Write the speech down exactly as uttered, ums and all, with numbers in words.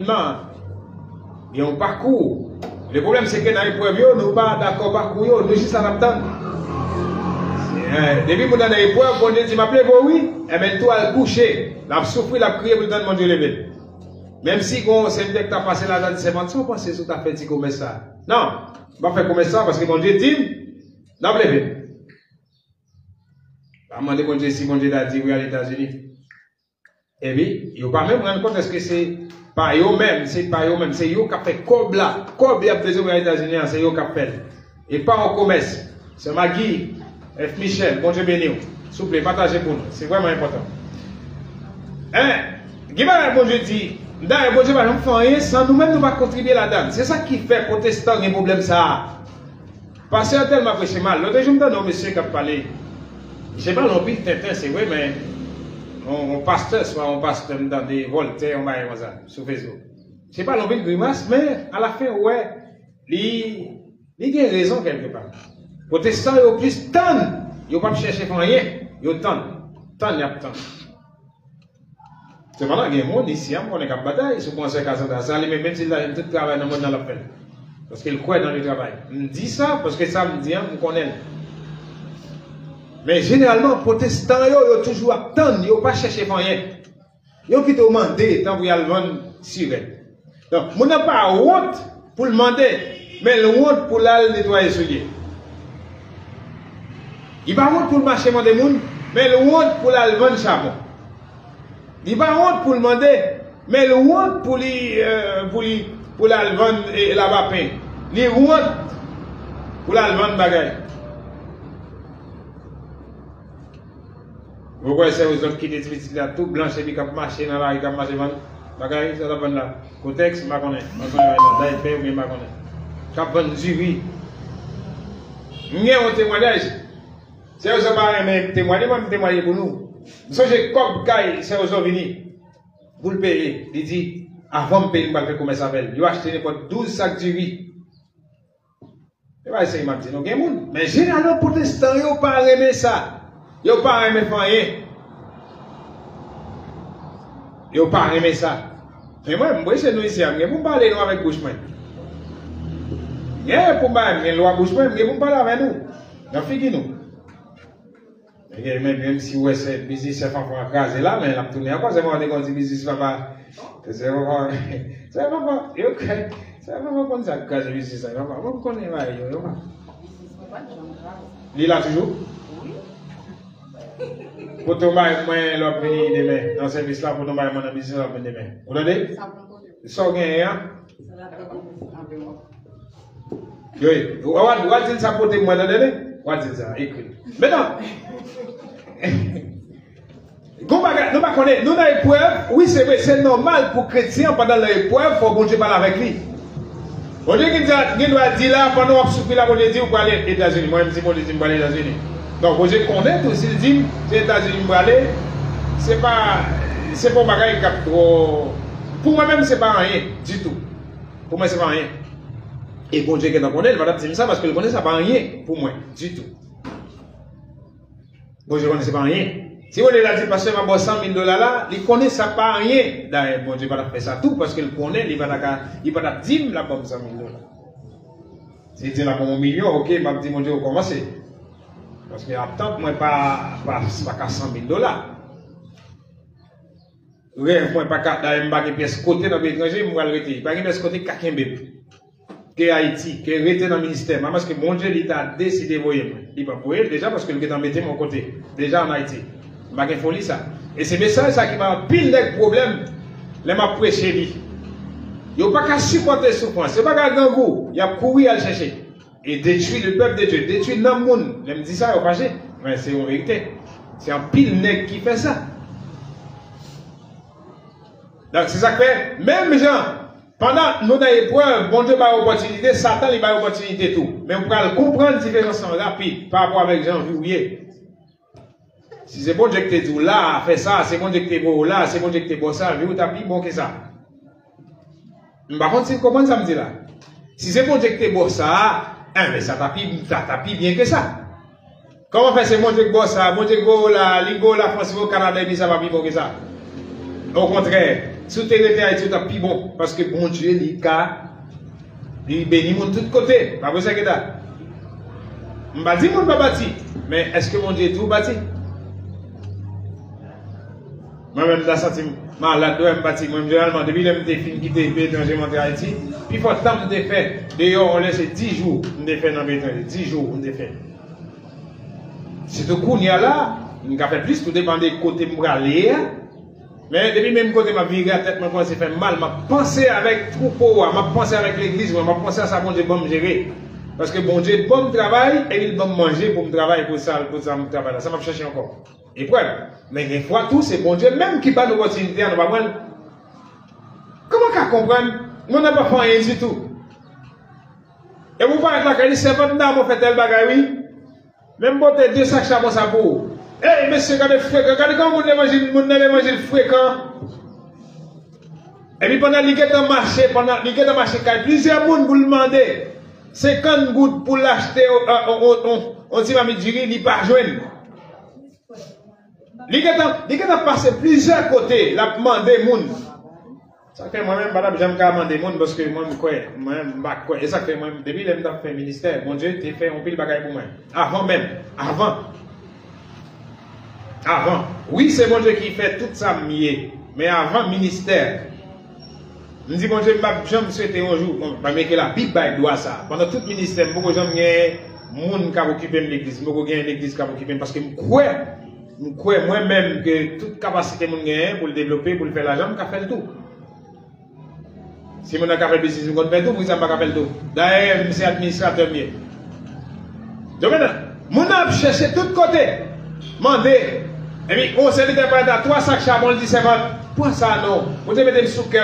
Nan, gen yon pakou. Le pwoblèm se ke nan eprèv yo, nou pa dakò pakou yo, nou jis la n ap tann. Eh, depi moun nan nan eprèv, Bondye di, "M ap leve w, wi." Enben, l tou al kouche. L ap soufri, l ap kriye pou l tann Bondye leve l. Menm si gon sèvitè k ta pase ladan, di, "Sèvant, sa w panse si w ta fè ti komès sa?" Non, m pa fè komès sa paske Bondye di m, "N ap leve l." Pa mande Bondye si Bondye ta di wi al Etazini. Epi, yo pa menm rann kont èske se pa yo menm, se pa yo menm, se yo k ap fè kòb la. Kòb y ap bezwen voye Etazini an, se yo k ap fè l. E pa yon komès. Sè Maggie, F. Michel, Bondye beni w. Souple, pataje pou nou. Se vrèman enpòtan. En, gen bagay Bondye di, dayè Bondye pa janm fè anyen san nou menm nou pa kontribye ladan l. Se sa ki fè pwotestan gen pwoblèm sa a. Pastè a tèlman preche mal. Lòt jou m tande yon mesye k ap pale. Misye pale anpil tenten, se vre, men yon, yon pastè, swa yon pastè, m tande Voltaire, yon bagay konsa, sou Facebook. Misye pale anpil grimas, men alafen, ou wè, li, li gen rezon kèlkepa. Pwotestan yo plis tann, yo p ap chèche fè anyen, yo tann. Tann, y ap tann. Sepandan, gen moun isi a m konnen k ap batay, si w pran sè Cassandra, sa li menm, menm si l ta jwenn tout travay nan mond nan, l ap fè l. Paske l kwè nan le travay. M di sa, paske sa m di a, m konnen l. Men jeneralman, pwotestan yo, yo toujou ap tann, yo pa chèche fè anyen. Yo pito mande, tankou y al vann sirèt. Donk, moun nan pa wont pou l mande, men l wont pou l al netwaye soulye. Li pa wont pou l mache mande moun, men l wont pou l al vann chabon. Li pa wont pou l mande, men l wont pou li, eh, pou li, pou l al vann, eh, labapen. Li wont pou l al vann bagay. Ou kwè sè yo zòt kite ti pitit la tou blanch epi k ap mache nan lari, k ap mache vann bagay, sa l ap vann la? Kotèks, m pa konnen. M pa konnen bagay sa, daypè oubyen m pa konnen. K ap vann diri. M gen yon temwayaj. Sè yo zòt pa renmen temwaye, mwen m temwaye pou nou. M sonje kòb kay sè yo zòt vini. Pou l peye, li di, "Avan m peye, m pral fè komès avè l." Yo achte nenpòt douz sak diri. E pa eseye m ap di nou gen moun. Men jeneralman pwotestan yo pa renmen sa. Yo pa renmen fè anyen. Yo pa renmen sa. Men mwen, m preche nou isi a, m gen pou m pale nou avèk bouch mwen. M gen pou m pale, m gen lwa bouch mwen, m gen pou m pale avè nou. Nan figi nou. Men, men, menm si w wè se biznis sè Fanfan an kraze la, men l ap tounen ankò. Sè Fanfan te konn di biznis papa. Sè Fanfan, sè Fanfan, yo, sè Fanfan konn sa k kraze biznis la. Fanfan, mwen m konnen bagay yo, yo. Li la toujou? Wi. Pote yon bagay pou mwen lè w ap vini demen nan sèvis la, pote yon bagay pou mwen nan biznis la, lè w ap vini demen. Ou tande? Sa w genyen an? Wi. W a, w a di l sa pote mwen, tande, wi? W a di l sa, ekri l. Mentnan, gon bagay, nou pa konnen, nou nan eprèv, wi, se vre, se nòmal pou kretyen, pandan l nan eprèv, fò Bondye pale avèk li. Bondye gen dwa, gen dwa di la, pandan w ap soufri la, Bondye di w prale Etazini. Mwen menm, si Bondye di m prale Etazini. Donk, Bondye konnen tou, si l di m se Etazini m prale, se pa, se pa yon bagay k ap twò, pou mwen menm, se pa anyen ditou. Pou mwen, se pa anyen. E Bondye gentan konnen, li pa t ap di m sa, paske l konnen sa pa anyen pou mwen, ditou. Bondye konnen se pa anyen. Si Bondye ta di, "Pastè, m ap ba w san mil dola la," li konnen sa pa anyen. Dayè, Bondye pa t ap fè sa tou, paske l konnen li pa ta ka, li pa t ap di m l ap ban m san mil dola. Si l di l ap ban m yon milyon, oke, m ap di Bondye, "Ou kòmanse." Paske atant mwen pa, pa, pa ka san mil dola. Rèv mwen pa ka, dayè m pa gen pyès kote nan peyi etranje, m pral rete. Pa gen pyès kote k ka kenbe m. Ke Ayiti, ke rete nan ministè m. Paske Bondye, li ta deside voye mwen. Li p ap voye l deja, paske l gentan mete m yon kote. Deja ann Ayiti. M pa gen foli sa. E se mesaj sa ki bay anpil nèg pwoblèm lè m ap preche li. Yo pa ka sipòte soufrans. Yo pa ka grangou. Y ap kouri al chèche. E detwi le pèp de Dye, detwi nanm moun. Lè m di sa, yo fache. Men se yon verite. Se anpil nèg ki fè sa. Donk, se sa k fè, menm jan, pandan nou nan eprèv, Bondye bay opòtinite, Satan li bay opòtinite tou. Men ou pral konprann diferans lan rapid pa rapò avèk jan vi w ye. Si se Bondye ki te di w la, fè sa, se Bondye ki te voye w la, se Bondye ki te ba w sa, vi w ta pi bon ke sa. M pa konn si n konprann sa m di la. Si se Bondye ki te ba w sa a, enben, sa ta pi, sa ta pi byen ke sa. Kòman fè se Bondye ki ba w sa a, Bondye ki voye w la, li voye w Lafrans, voye w Kanada, epi sa pa pi bon ke sa? Okontrè, Si w te rete Ayiti, w t ap pi bon. Paske Bondye, li ka, li beni moun tout kote. Pa vre sa, Keta? M pa di moun pa bati, men èske Bondye di w bati? Mwen menm, m ta santi m malad, lè m pati. Mwen, jeneralman, depi lè m te fin kite peyi etranje, m antre Ayiti, pifò tan m te fè deyò, yon lè se dis jou m te fè nan peyi etranje. Dis jou m te fè. Sitou kounye a la, m ka fè plis, tou depann de kote m prale a. Men depi menm kote m ap vire a, tèt mwen kòmanse fè m mal. M ap panse avèk twoupo a, m ap panse avèk legliz mwen, m ap panse a sa Bondye ban m jere. Paske Bondye ban m travay, epi l ban m manje pou m travay, pou sa, pou sa m travay la. Sa m ap chèche ankò? Eprèv. Men gen fwa tou, se Bondye menm ki ba n opòtinite a, nou pa pran l. Kòman w ka konprann? Moun nan pa fè anyen ditou. Epi w parèt lakay li, sèvant nan, mwen fè tèl bagay, wi. Men m pote de sak chabon sa pou ou. Ey, mesye, gade frekan, gade kòman moun levanjil, moun nan levanjil frekan. Epi pandan li gentan mache, pandan li gentan mache kay plizyè moun pou l mande senkant goud pou l achte yon, yon, yon, yon, yon ti mamit diri, li pa jwenn. Li gentan, li gentan pase plizyè kote, l ap mande moun. Sa k fè mwen menm, m pa t ap janm ka mande moun, paske mwen, m kwè, mwen, m pa kwè. E sa k fè mwen, depi lè m t ap fè ministè, Bondye te fè yon pil bagay pou mwen. Avan menm, avan. Avan. Wi, se Bondye ki fè tout sa m ye, men avan ministè, m di Bondye, m p ap janm swete yon jou, bon, pa mete Labib bay dwa sa. Pandan tout ministè, m poko janm gen moun k ap okipe m legliz, m poko gen legliz k ap okipe m, paske m kwè, m kwè mwen menm ke tout kapasite moun genyen pou l devlope, pou l fè lajan, m ka fè l tou. Si moun nan ka fè biznis, m konn fè tou, poukisa m pa ka fè l tou? Dayè, m se administratè m ye. Donk, mentnan, moun nan ap chèche tout kote, mande. Epi, yon sèvitè parèt a twa sak chabon, l di sèvant, pran sa non. Bondye mete m sou kè.